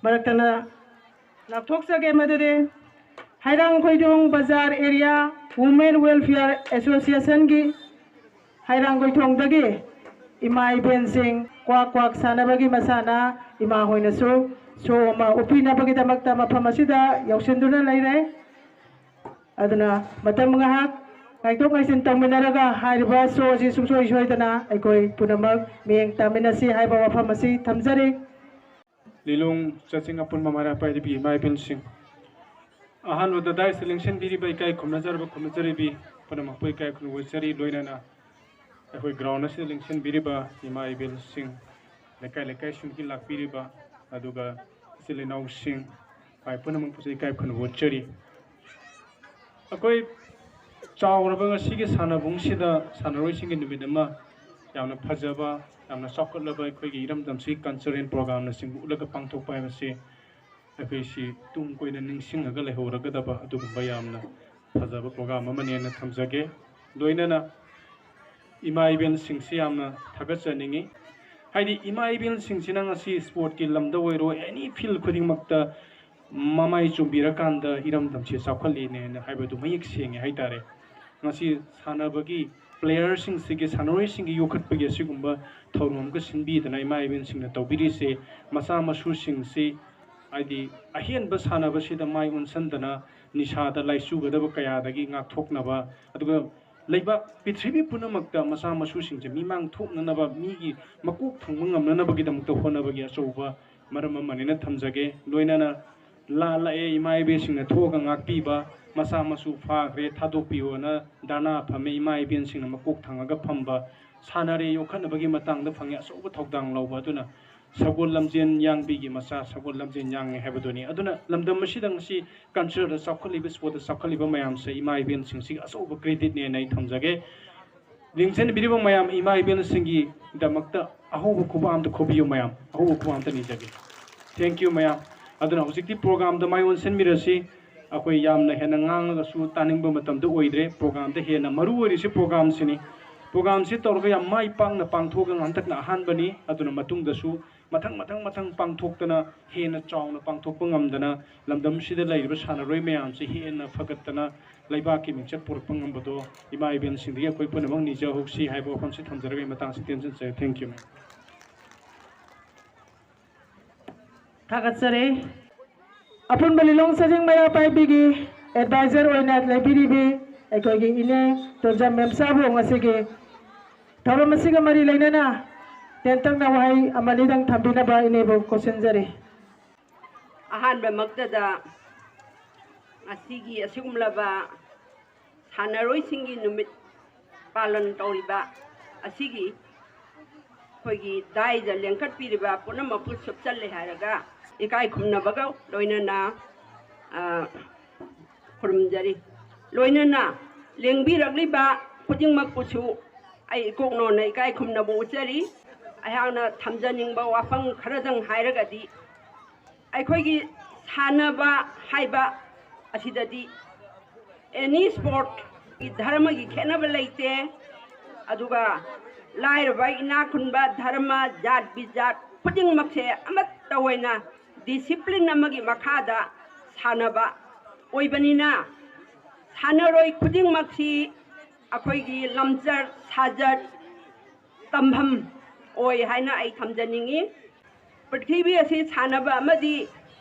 ꯃꯔꯛꯇꯅ ꯂꯥꯎꯊꯣꯛꯆꯒꯦ꯫ ꯃꯗꯨꯗꯤ ꯍꯩꯔꯥꯡ ꯈꯣꯏꯗꯣꯡ ꯕꯖꯥꯔ ꯑꯦꯔꯤꯌꯥ ꯋꯨꯃꯦꯟ ꯋꯦꯜꯐꯤꯌꯔ ꯑꯦꯁꯣꯁꯤꯌꯦꯁꯟꯒꯤ ꯍꯩꯔꯥꯡ ꯈꯣꯏꯊꯣꯡꯗꯒꯤ ꯏꯃꯥ ꯏꯕꯦꯟꯁꯤꯡ ꯀ꯭ꯋꯥꯛ ꯀ꯭ꯋꯥꯛ ꯁꯥꯟꯅꯕꯒꯤ ꯃꯁꯥꯟꯅ ꯏꯃꯥ ꯍꯣꯏꯅꯁꯨ ꯁꯣ ꯑꯃ ꯎꯠꯄꯤꯅꯕꯒꯤꯗꯃꯛꯇ ꯃꯐꯝ ꯑꯁꯤꯗ ꯌꯧꯁꯤꯟꯗꯨꯅ ꯂꯩꯔꯦ꯫ ꯑꯗꯨꯅ ꯃꯇꯝ ꯉꯥꯏꯍꯥꯛ ꯉꯥꯏꯊꯣꯛ ꯉꯥꯏꯁꯤꯟ ꯇꯧꯃꯤꯟꯅꯔꯒ ꯍꯥꯏꯔꯤꯕ ꯁꯣ ꯑꯁꯤ ꯁꯨꯡꯁꯣꯏ ꯁꯣꯏꯗꯅ ꯑꯩꯈꯣꯏ ꯄꯨꯝꯅꯃꯛ ꯃꯤꯠꯌꯦꯡ ꯇꯥꯃꯤꯟꯅꯁꯤ ꯍꯥꯏꯕ ꯋꯥꯐꯝ ꯑꯁꯤ ꯊꯝꯖꯔꯤ꯫ ꯂꯤꯂꯣꯡ ꯆꯥꯆꯤꯡ ꯑꯄꯨꯟꯕ ꯃꯩꯔꯥ ꯄꯥꯏꯔꯤꯕꯤ ꯏꯃꯥ ꯏꯕꯦꯟꯁꯤꯡ, ꯑꯍꯥꯟꯕꯗ ꯗꯥꯏꯁꯇ ꯂꯦꯡꯁꯤꯟꯕꯤꯔꯤꯕ ꯏꯀꯥꯏ ꯈꯨꯝꯅꯖꯔꯕ ꯈꯨꯝꯅꯖꯔꯤꯕꯤ ꯄꯨꯝꯅꯃꯛꯄꯨ ꯏꯀꯥꯏ ꯈꯨꯝꯅꯕ ꯎꯠꯆꯔꯤ꯫ ꯂꯣꯏꯅꯅ ꯑꯩꯈꯣꯏ ꯒ꯭ꯔꯥꯎꯟ ꯑꯁꯤꯗ ꯂꯦꯡꯁꯤꯟꯕꯤꯔꯤꯕ ꯏꯃꯥ ꯏꯕꯦꯟꯁꯤꯡ, ꯂꯩꯀꯥꯏ ꯂꯩꯀꯥꯏꯁꯤꯡꯒꯤ ꯂꯥꯛꯄꯤꯔꯤꯕ, ꯑꯗꯨꯒ ꯏꯆꯤꯜ ꯏꯅꯥꯎꯁꯤꯡ, ꯚꯥꯏ ꯄꯨꯝꯅꯃꯛꯄꯨꯁꯨ ꯏꯀꯥꯏ ꯈꯨꯝꯅꯕ ꯎꯠꯆꯔꯤ꯫ ꯑꯩꯈꯣꯏ ꯆꯥꯎꯔꯕ ꯉꯁꯤꯒꯤ ꯁꯥꯟꯅꯕꯨꯡꯁꯤꯗ ꯁꯥꯟꯅꯔꯣꯏꯁꯤꯡꯒꯤ ꯅꯨꯃꯤꯠ ꯑꯃ ꯌꯥꯝꯅ ꯐꯖꯕ, ꯌꯥꯝꯅ ꯆꯥꯎꯈꯠꯂꯕ ꯑꯩꯈꯣꯏꯒꯤ ꯏꯔꯝꯗꯝꯁꯤ ꯀꯜꯆꯔꯦꯜ ꯄ꯭ꯔꯣꯒ꯭ꯔꯥꯝꯅꯆꯤꯡꯕ ꯎꯠꯂꯒ ꯄꯥꯡꯊꯣꯛꯄ ꯍꯥꯏꯕꯁꯤ ꯑꯩꯈꯣꯏꯁꯤ ꯇꯨꯡ ꯀꯣꯏꯅ ꯅꯤꯡꯁꯤꯡꯉꯒ ꯂꯩꯍꯧꯔꯒꯗꯕ ꯑꯗꯨꯒꯨꯝꯕ ꯌꯥꯝꯅ ꯐꯖꯕ ꯄ꯭ꯔꯣꯒ꯭ꯔꯥꯝ ꯑꯃꯅꯦꯅ ꯊꯝꯖꯒꯦ꯫ ꯂꯣꯏꯅꯅ ꯏꯃꯥ ꯏꯕꯦꯟꯁꯤꯡꯁꯤ ꯌꯥꯝꯅ ꯊꯥꯒꯠꯆꯅꯤꯡꯉꯤ꯫ ꯍꯥꯏꯗꯤ ꯏꯃꯥ ꯏꯕꯦꯟꯁꯤꯡꯁꯤꯅ ꯉꯁꯤ ꯁ꯭ꯄꯣꯔꯠꯀꯤ ꯂꯝꯗ ꯑꯣꯏꯔꯣ, ꯑꯦꯅꯤ ꯐꯤꯜ ꯈꯨꯗꯤꯡꯃꯛꯇ ꯃꯃꯥꯏ ꯆꯨꯝꯕꯤꯔꯀꯥꯟꯗ ꯏꯔꯝꯗꯝꯁꯤ ꯆꯥꯎꯈꯠꯂꯤꯅꯦꯅ ꯍꯥꯏꯕꯗꯨ ꯃꯌꯦꯛ ꯁꯦꯡꯉꯦ ꯍꯥꯏꯇꯥꯔꯦ꯫ ꯉꯁꯤ ꯁꯥꯟꯅꯕꯒꯤ ꯄ꯭ꯂꯦꯌꯔꯁꯤꯡꯁꯤꯒꯤ, ꯁꯥꯟꯅꯔꯣꯏꯁꯤꯡꯒꯤ ꯌꯣꯛꯈꯠꯄꯒꯤ ꯑꯁꯤꯒꯨꯝꯕ ꯊꯧꯔꯝ ꯑꯃꯒ ꯁꯤꯟꯕꯤꯗꯅ ꯏꯃꯥ ꯏꯕꯦꯟꯁꯤꯡꯅ ꯇꯧꯕꯤꯔꯤꯁꯦ, ꯃꯆꯥ ꯃꯁꯨꯁꯤꯡꯁꯤ ꯍꯥꯏꯗꯤ ꯑꯍꯦꯟꯕ ꯁꯥꯟꯅꯕꯁꯤꯗ ꯃꯥꯏ ꯑꯣꯟꯁꯤꯟꯗꯅ ꯅꯤꯁꯥꯗ ꯂꯥꯏꯆꯨꯒꯗꯕ ꯀꯌꯥꯗꯒꯤ ꯉꯥꯛꯊꯣꯛꯅꯕ, ꯑꯗꯨꯒ ꯂꯩꯕꯥꯛ ꯄ꯭ꯔꯤꯊꯤꯕꯤ ꯄꯨꯝꯅꯃꯛꯇ ꯃꯆꯥ ꯃꯁꯨꯁꯤꯡꯁꯦ ꯃꯤꯃꯥꯡ ꯊꯣꯛꯅꯅꯕ, ꯃꯤꯒꯤ ꯃꯀꯣꯛ ꯊꯣꯡꯕ ꯉꯝꯅꯅꯕꯒꯤꯗꯃꯛꯇ ꯍꯣꯠꯅꯕꯒꯤ ꯑꯆꯧꯕ ꯃꯔꯝ ꯑꯃꯅꯤꯅ ꯊꯝꯖꯒꯦ꯫ ꯂꯣꯏꯅꯅ ꯂꯥꯜꯂꯛꯑꯦ, ꯏꯃꯥ ꯏꯕꯦꯁꯤꯡꯅ ꯊꯣꯛꯑꯒ ꯉꯥꯛꯄꯤꯕ, ꯃꯆꯥ ꯃꯁꯨ ꯐꯥꯈ꯭ꯔꯦ ꯊꯥꯗꯣꯛꯄꯤꯌꯣꯅ ꯙꯔꯅꯥ ꯐꯝꯃꯦ, ꯏꯃꯥ ꯏꯕꯦꯟꯁꯤꯡꯅ ꯃꯀꯣꯛ ꯊꯪꯉꯒ ꯐꯝꯕ, ꯁꯥꯟꯅꯔꯦ ꯌꯣꯛꯈꯠꯅꯕꯒꯤ ꯃꯇꯥꯡꯗ ꯐꯪꯉꯦ ꯑꯆꯧꯕ ꯊꯧꯗꯥꯡ ꯂꯧꯕ꯫ ꯑꯗꯨꯅ ꯁꯒꯣꯜ ꯂꯝꯖꯦꯟ ꯌꯥꯡꯕꯤꯒꯤ ꯃꯆꯥ ꯁꯒꯣꯜ ꯂꯝꯖꯦꯟ ꯌꯥꯡꯉꯦ ꯍꯥꯏꯕꯗꯨꯅꯤ꯫ ꯑꯗꯨꯅ ꯂꯝꯗꯝ ꯑꯁꯤꯗ ꯉꯁꯤ ꯀꯜꯆꯔꯗ ꯆꯥꯎꯈꯠꯂꯤꯕ, ꯁ꯭ꯄꯣꯔꯠꯇ ꯆꯥꯎꯈꯠꯂꯤꯕ ꯃꯌꯥꯝꯁꯦ ꯏꯃꯥ ꯏꯕꯦꯟꯁꯤꯡꯁꯤꯒꯤ ꯑꯆꯧꯕ ꯀ꯭ꯔꯦꯗꯤꯠꯅꯦꯅ ꯑꯩ ꯊꯝꯖꯒꯦ꯫ ꯂꯦꯡꯁꯤꯟꯕꯤꯔꯤꯕ ꯃꯌꯥꯝ ꯏꯃꯥ ꯏꯕꯦꯟꯁꯤꯡꯒꯤꯗꯃꯛꯇ ꯑꯍꯧꯕ ꯈꯨꯕꯥꯛ ꯑꯝꯇ ꯈꯨꯕꯤꯌꯨ ꯃꯌꯥꯝ, ꯑꯍꯧꯕ ꯈꯨꯕꯥꯛ ꯑꯝꯇ ꯅꯤꯖꯒꯦ꯫ Thank you ꯃꯌꯥꯝ꯫ ꯑꯗꯨꯅ ꯍꯧꯖꯤꯛꯇꯤ ꯄ꯭ꯔꯣꯒ꯭ꯔꯥꯝꯗ ꯃꯥꯏ ꯑꯣꯟꯁꯤꯟꯕꯤꯔꯁꯤ꯫ ꯑꯩꯈꯣꯏ ꯌꯥꯝꯅ ꯍꯦꯟꯅ ꯉꯥꯡꯉꯒꯁꯨ ꯇꯥꯅꯤꯡꯕ ꯃꯇꯝꯗ ꯑꯣꯏꯗ꯭ꯔꯦ꯫ ꯄ꯭ꯔꯣꯒ꯭ꯔꯥꯝꯗ ꯍꯦꯟꯅ ꯃꯔꯨ ꯑꯣꯏꯔꯤꯁꯤ ꯄ꯭ꯔꯣꯒ꯭ꯔꯥꯝꯁꯤꯅꯤ꯫ ꯄ꯭ꯔꯣꯒ꯭ꯔꯥꯝꯁꯤ ꯇꯧꯔꯒ ꯌꯥꯝ ꯃꯥꯏ ꯄꯥꯛꯅ ꯄꯥꯡꯊꯣꯛꯑꯒ ꯍꯟꯗꯛꯅ ꯑꯍꯥꯟꯕꯅꯤ꯫ ꯑꯗꯨꯅ ꯃꯇꯨꯡꯗꯁꯨ ꯃꯊꯪ ꯃꯊꯪ ꯃꯊꯪ ꯄꯥꯡꯊꯣꯛꯇꯅ, ꯍꯦꯟꯅ ꯆꯥꯎꯅ ꯄꯥꯡꯊꯣꯛꯄ ꯉꯝꯗꯅ, ꯂꯝꯗꯝꯁꯤꯗ ꯂꯩꯔꯤꯕ ꯁꯥꯟꯅꯔꯣꯏ ꯃꯌꯥꯝꯁꯤ ꯍꯦꯟꯅ ꯐꯒꯠꯇꯅ ꯂꯩꯕꯥꯛꯀꯤ ꯃꯤꯡꯆꯠ ꯄꯨꯔꯛꯄ ꯉꯝꯕꯗꯣ ꯏꯃꯥ ꯏꯕꯦꯟꯁꯤꯡꯗꯒꯤ ꯑꯩꯈꯣꯏ ꯄꯨꯝꯅꯃꯛ ꯅꯤꯖꯍꯧꯁꯤ ꯍꯥꯏꯕ ꯋꯥꯐꯝꯁꯤ ꯊꯝꯖꯔꯒ ꯑꯩ ꯃꯇꯥꯡꯁꯤ ꯇꯦꯟꯖꯟꯖꯔꯦ꯫ Thank you, ma'am. ꯊꯥꯒꯠꯆꯔꯤ꯫ ꯑꯄꯨꯟꯕ ꯂꯤꯂꯣꯡ ꯁꯥꯖꯤꯡ ꯃꯩꯔꯥ ꯄꯥꯏꯕꯤꯒꯤ advisor ꯑꯣꯏꯅ ꯂꯩꯕꯤꯔꯤꯕꯤ ꯑꯩꯈꯣꯏꯒꯤ ꯏꯅꯦ ꯇꯣꯟꯖꯝ ꯃꯦꯝꯆꯥꯕꯨ ꯉꯁꯤꯒꯤ ꯊꯧꯔꯝ ꯑꯁꯤꯒ ꯃꯔꯤ ꯂꯩꯅꯅ ꯇꯦꯟꯇꯛꯅ ꯋꯥꯍꯩ ꯑꯃꯅꯤꯗꯪ ꯊꯝꯕꯤꯅꯕ ꯏꯅꯦꯕꯨ ꯀꯧꯁꯤꯟꯖꯔꯤ꯫ ꯑꯍꯥꯟꯕꯃꯛꯇꯗ ꯉꯁꯤꯒꯤ ꯑꯁꯤꯒꯨꯝꯂꯕ ꯁꯥꯟꯅꯔꯣꯏꯁꯤꯡꯒꯤ ꯅꯨꯃꯤꯠ ꯄꯥꯂꯟ ꯇꯧꯔꯤꯕ ꯑꯁꯤꯒꯤ ꯑꯩꯈꯣꯏꯒꯤ ꯗꯥꯏꯗ ꯂꯦꯡꯈꯠꯄꯤꯔꯤꯕ ꯄꯨꯝꯅꯃꯛꯄꯨ ꯁꯨꯞꯆꯜꯂꯦ ꯍꯥꯏꯔꯒ ꯏꯀꯥꯏ ꯈꯨꯝꯅꯕꯒ ꯂꯣꯏꯅꯅ ꯈꯨꯔꯨꯝꯖꯔꯤ꯫ ꯂꯣꯏꯅꯅ ꯂꯦꯡꯕꯤꯔꯛꯂꯤꯕ ꯈꯨꯗꯤꯡꯃꯛꯄꯨꯁꯨ ꯑꯩ ꯏꯀꯣꯛꯅꯣꯟꯅ ꯏꯀꯥꯏ ꯈꯨꯝꯅꯕ ꯎꯠꯆꯔꯤ꯫ ꯑꯩꯍꯥꯛꯅ ꯊꯝꯖꯅꯤꯡꯕ ꯋꯥꯐꯝ ꯈꯔꯗꯪ ꯍꯥꯏꯔꯒꯗꯤ, ꯑꯩꯈꯣꯏꯒꯤ ꯁꯥꯟꯅꯕ ꯍꯥꯏꯕ ꯑꯁꯤꯗꯗꯤ ꯑꯦꯅꯤ ꯁ꯭ꯄꯣꯔꯠꯀꯤ ꯙꯔꯃꯒꯤ ꯈꯦꯠꯅꯕ ꯂꯩꯇꯦ꯫ ꯑꯗꯨꯒ ꯂꯥꯏꯔꯕ ꯏꯅꯥꯛ ꯈꯨꯟꯕ, ꯙꯔꯃ, ꯖꯥꯠ ꯕꯤꯖꯥꯠ ꯈꯨꯗꯤꯡꯃꯛꯁꯦ ꯑꯃꯠꯇ ꯑꯣꯏꯅ ꯗꯤꯁꯤꯄ꯭ꯂꯤꯟ ꯑꯃꯒꯤ ꯃꯈꯥꯗ ꯁꯥꯟꯅꯕ ꯑꯣꯏꯕꯅꯤꯅ, ꯁꯥꯟꯅꯔꯣꯏ ꯈꯨꯗꯤꯡꯃꯛꯁꯤ ꯑꯩꯈꯣꯏꯒꯤ ꯂꯝꯆꯠ ꯁꯥꯖꯠ ꯇꯝꯐꯝ ꯑꯣꯏ ꯍꯥꯏꯅ ꯑꯩ ꯊꯝꯖꯅꯤꯡꯏ꯫ ꯄ꯭ꯔꯤꯊꯤꯕꯤ ꯑꯁꯤ ꯁꯥꯟꯅꯕ ꯑꯃꯗꯤ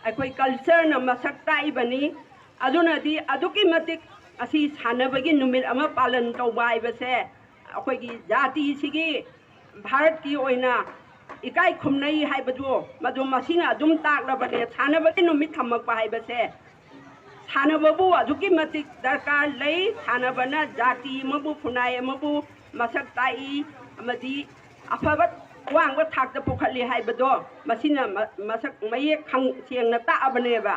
ꯑꯩꯈꯣꯏ ꯀꯜꯆꯔꯅ ꯃꯁꯛ ꯇꯥꯛꯏꯕꯅꯤ꯫ ꯑꯗꯨꯅꯗꯤ ꯑꯗꯨꯛꯀꯤ ꯃꯇꯤꯛ ꯑꯁꯤ ꯁꯥꯟꯅꯕꯒꯤ ꯅꯨꯃꯤꯠ ꯑꯃ ꯄꯥꯂꯟ ꯇꯧꯕ ꯍꯥꯏꯕꯁꯦ ꯑꯩꯈꯣꯏꯒꯤ ꯖꯥꯇꯤꯁꯤꯒꯤ ꯚꯥꯔꯠꯀꯤ ꯑꯣꯏꯅ ꯏꯀꯥꯏ ꯈꯨꯝꯅꯩ ꯍꯥꯏꯕꯗꯨ ꯃꯗꯨ ꯃꯁꯤꯅ ꯑꯗꯨꯝ ꯇꯥꯛꯂꯕꯅꯦ꯫ ꯁꯥꯟꯅꯕꯒꯤ ꯅꯨꯃꯤꯠ ꯊꯝꯃꯛꯄ ꯍꯥꯏꯕꯁꯦ ꯁꯥꯟꯅꯕꯕꯨ ꯑꯗꯨꯛꯀꯤ ꯃꯇꯤꯛ ꯗꯔꯀꯥꯔ ꯂꯩ꯫ ꯁꯥꯟꯅꯕꯅ ꯖꯥꯇꯤ ꯑꯃꯕꯨ, ꯈꯨꯟꯅꯥꯏ ꯑꯃꯕꯨ ꯃꯁꯛ ꯇꯥꯛꯏ ꯑꯃꯗꯤ ꯑꯐꯕ ꯑꯋꯥꯡꯕ ꯊꯥꯛꯇ ꯄꯨꯈꯠꯂꯤ ꯍꯥꯏꯕꯗꯣ ꯃꯁꯤꯅ ꯃ-, ꯃꯁꯛ ꯃꯌꯦꯛ ꯈꯪ-, ꯁꯦꯡꯅ ꯇꯥꯛꯑꯕꯅꯦꯕ꯫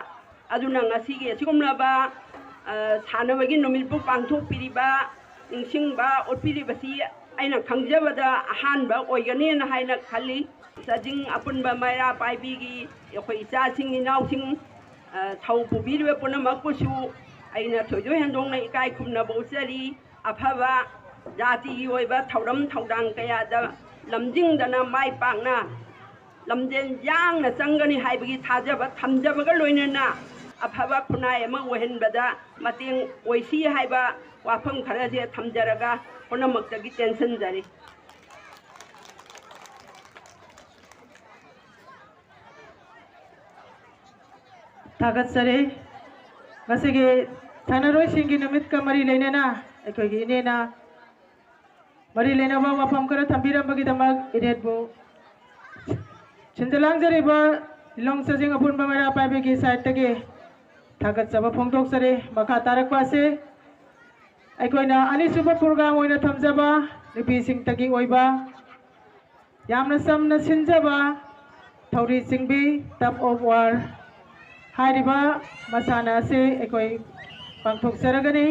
ꯑꯗꯨꯅ ꯉꯁꯤꯒꯤ ꯑꯁꯤꯒꯨꯝꯂꯕ, ꯑ, ꯁꯥꯟꯅꯕꯒꯤ ꯅꯨꯃꯤꯠꯄꯨ ꯄꯥꯡꯊꯣꯛꯄꯤꯔꯤꯕ, ꯅꯤꯡꯁꯤꯡꯕ ꯎꯠꯄꯤꯔꯤꯕꯁꯤ ꯑꯩꯅ ꯈꯪꯖꯕꯗ ꯑꯍꯥꯟꯕ ꯑꯣꯏꯒꯅꯦꯅ ꯍꯥꯏꯅ ꯈꯜꯂꯤ꯫ ꯆꯥꯖꯤꯡ ꯑꯄꯨꯟꯕ ꯃꯩꯔꯥ ꯄꯥꯏꯕꯤꯒꯤ ꯑꯩꯈꯣꯏ ꯏꯆꯥꯁꯤꯡ ꯏꯅꯥꯎꯁꯤꯡ, ꯑ, ꯊꯧ ꯄꯨꯕꯤꯔꯤꯕ ꯄꯨꯝꯅꯃꯛꯄꯨꯁꯨ ꯑꯩꯅ ꯊꯣꯏꯗꯣꯛ ꯍꯦꯟꯗꯣꯛꯅ ꯏꯀꯥꯏ ꯈꯨꯝꯅꯕ ꯎꯠꯆꯔꯤ꯫ ꯑꯐꯕ ꯖꯥꯇꯤꯒꯤ ꯑꯣꯏꯕ ꯊꯧꯔꯝ ꯊꯧꯗꯥꯡ ꯀꯌꯥꯗ ꯂꯝꯖꯤꯡꯗꯅ ꯃꯥꯏ ꯄꯥꯛꯅ ꯂꯝꯖꯦꯟ ꯌꯥꯡꯅ ꯆꯪꯒꯅꯤ ꯍꯥꯏꯕꯒꯤ ꯊꯥꯖꯕ ꯊꯝꯖꯕꯒ ꯂꯣꯏꯅꯅ ꯑꯐꯕ ꯈꯨꯟꯅꯥꯏ ꯑꯃ ꯑꯣꯏꯍꯟꯕꯗ ꯃꯇꯦꯡ ꯑꯣꯏꯁꯤ ꯍꯥꯏꯕ ꯋꯥꯐꯝ ꯈꯔꯁꯦ ꯊꯝꯖꯔꯒ ꯄꯨꯝꯅꯃꯛꯇꯒꯤ ꯇꯦꯟꯁꯤꯟꯖꯔꯤ꯫ ꯊꯥꯒꯠꯆꯔꯤ꯫ ꯉꯁꯤꯒꯤ ꯁꯥꯟꯅꯔꯣꯏꯁꯤꯡꯒꯤ ꯅꯨꯃꯤꯠꯀ ꯃꯔꯤ ꯂꯩꯅꯅ ꯑꯩꯈꯣꯏꯒꯤ ꯏꯅꯦꯅ ꯃꯔꯤ ꯂꯩꯅꯕ ꯋꯥꯐꯝ ꯈꯔ ꯊꯝꯕꯤꯔꯝꯕꯒꯤꯗꯃꯛ ꯏꯅꯦꯕꯨ ꯁꯤꯟꯖ ꯂꯥꯡꯖꯔꯤꯕ ꯂꯤꯂꯣꯡ ꯆꯥꯖꯤꯡ ꯑꯄꯨꯟꯕ ꯃꯩꯔꯥ ꯄꯥꯏꯕꯤꯒꯤ ꯁꯥꯏꯠꯇꯒꯤ ꯊꯥꯒꯠꯆꯕ ꯐꯣꯡꯗꯣꯛꯆꯔꯤ꯫ ꯃꯈꯥ ꯇꯥꯔꯛꯄ ꯑꯁꯤ ꯑꯩꯈꯣꯏꯅ ꯑꯅꯤꯁꯨꯕ ꯄ꯭ꯔꯣꯒ꯭ꯔꯥꯝ ꯑꯣꯏꯅ ꯊꯝꯖꯕ ꯅꯨꯄꯤꯁꯤꯡꯇꯒꯤ ꯑꯣꯏꯕ ꯌꯥꯝꯅ ꯆꯝꯅ ꯁꯤꯟꯖꯕ ꯊꯧꯔꯤ ꯆꯤꯡꯕꯤ, tug of war ꯍꯥꯏꯔꯤꯕ ꯃꯁꯥꯟꯅ ꯑꯁꯤ ꯑꯩꯈꯣꯏ ꯄꯥꯡꯊꯣꯛꯆꯔꯒꯅꯤ꯫